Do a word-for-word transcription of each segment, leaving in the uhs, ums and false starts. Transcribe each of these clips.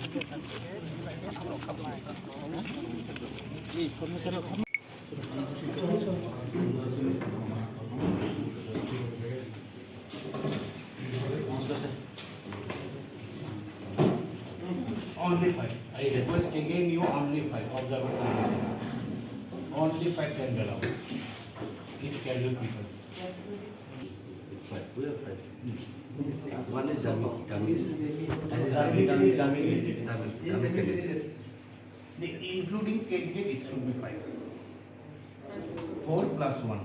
Only five. I request again you only five observers. Only five can be allowed. These scheduled people. Five. We have five. One is dummy. Dummy. Dummy, dummy, dummy. Dummy, dummy candidate. The including candidate, it should be five. Four plus one.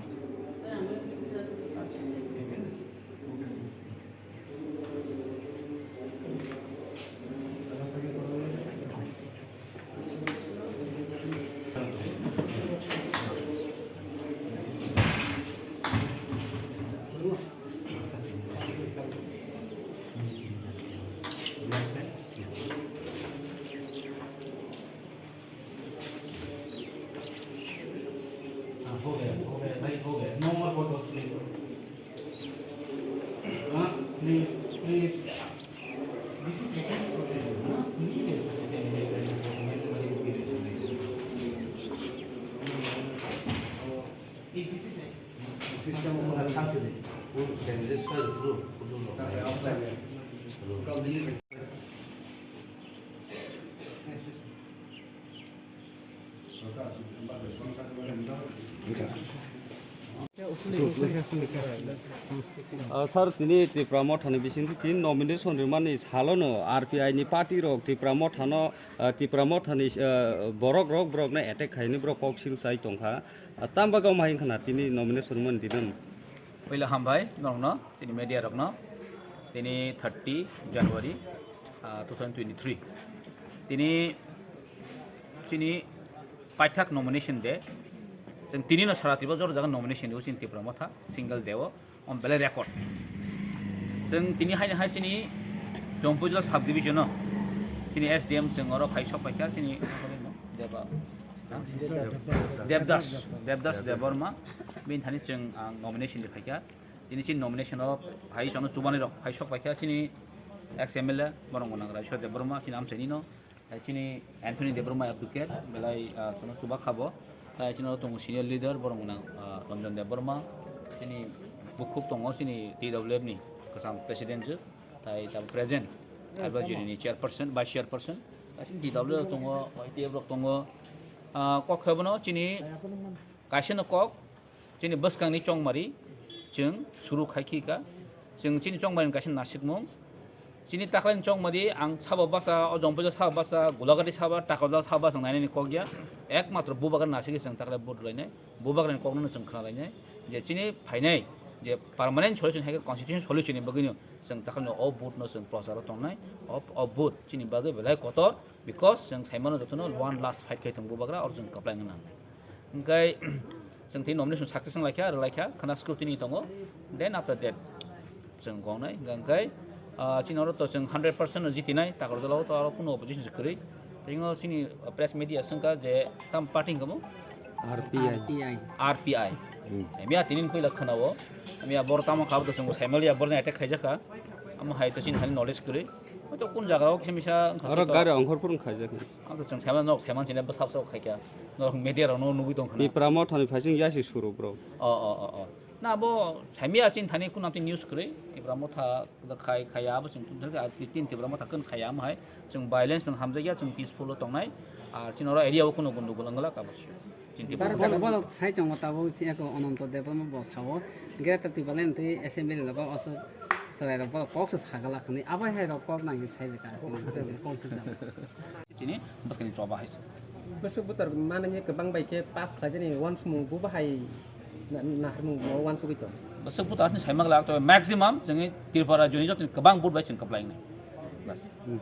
हाँ, हो गया, हो गया भाई, हो गया। No more photos, please। हाँ, please, please। This is against provision, हाँ? नहीं ले सकते हैं। If this is a system of the country, who can destroy the proof? Ah, sir, tini Tipra Mothani bisingtwi tini nomination rwmani salono R P I ni party rok Tipra Mothano, ah, Tipra Mothani, ah, borok rok, borokno attack khaini borok kok sil chai tongkha. Ah, tamo bagwi omo hai wngkha na tini nomination rwmani dinano? Puila hambai norokno, chini media rokno, tini thirty January, ah, two thousand twenty-three. Tini chini paithak nomination day. Chwng tini no sara Tripura jora jaga nomination day o chini Tipra Motha single day o, on belai record. Chwng tini hai hai chini Jampui jila sub division o chini S D M chwng oro phai sok paikha chini Deba, Devdas, Devdas Debbarma, bini thani chwng ang nomination day phaikha. Tini chini nomination o phai chwngno chubani rok phai sok paikha chini ex M L A borok gwnang Raiswa Debbarma chini amchaini no. Tai chini Anthony Debbarma Abdukar belai, ah, chwngno chuba kha bo. Tai chini oro tongo senior leader borok gwnang, ah, Ranjan Debbarma, chini bukhuk tongo chini T W F ni kwcham president je, tai tabuk present advisory ni chairperson, vice chairperson. Tai chini T W F tongo, Y T F rok tongo. Ah, kok khe bono chini kaisa no kok, chini bwskangni chongmari chwng suru khai khi kha. Chwng chini chongmari kaisa nasikmung. Chini taklaini chongmari ang sabo basa, o Jompuija sabo basa, Gulagati sabo, Takarjala sabo basa nainani kok ya. Ekmatro bubagra nasikhe chwng taklai vote lainai. Bubagrani kokno chwng khna lainai. Je chini phainai, je permanent solution hai khe constitution solution ni bagwino chwng taklaino o vote no chwng procharo tongnai. O, o vote chini bagwi belai kotor, because chwng saimano jotono one last fight khai thung bubagra, oro chwng kwplai wngna nangnai. Hwnkhe chwng tini nomination success wng laikha, rw laikha, khwna scrutiny tongo. Then after that, chwng gongnai, hwnkhe, ah, chini oro to chwng hundred percent no jitinai, Takarjala o to aro kunu opposition se kwrwi. Tei o chini press media swngkha je tam party hwnkhe bo? R P I. R P I. R P I. Hmm. Miya tini puila khwnao, miya bor tamo kha bo to chwng saimanliya, borni attack khaijakha. Amo hai to chini hani knowledge kwrwi. Hoito kun jaga o khe misa wngkha oro khe to gari ongkhorphuru wngkha jak. Ang to chwng saiman nok saiman chini bwsa bwsa khai kha. Norok media rok no nugwi tong khna. Tipra Mothani phaising yasi suru bro. O, o, o, o. Na bo saimya chini thani kun amtwi news kwrwi. Tipra Motha da khai khaya abo chwng tun thangkhe tin Tipra Motha kun khaya amo hai. Chwng violence nang hamjakya chwng peaceful o tongnai. Ar chini oro area o kuno gundugul wngla kabo. Chini Tipra Motha. Bolo, bolo sai tongo tabuk chini ko Ananto Debbarma bo sao. Greater Tipraland twi assembly logo oso chwrai rok bolo kok se sagala khani. Abo hai rok kok nang sai rika. Kok se jam. Chini bwskangni choba hai se. Bwswk butar manani kwbang bai khe pass khlaijani uansukmung bo bahai na-, naharmung bo uansugwi tong. Bwswk butar ni saima glak to maximum chwngni Tripura joni jotoni kwbang vote bai chwng kwplai wngnai. Bas. Hmm.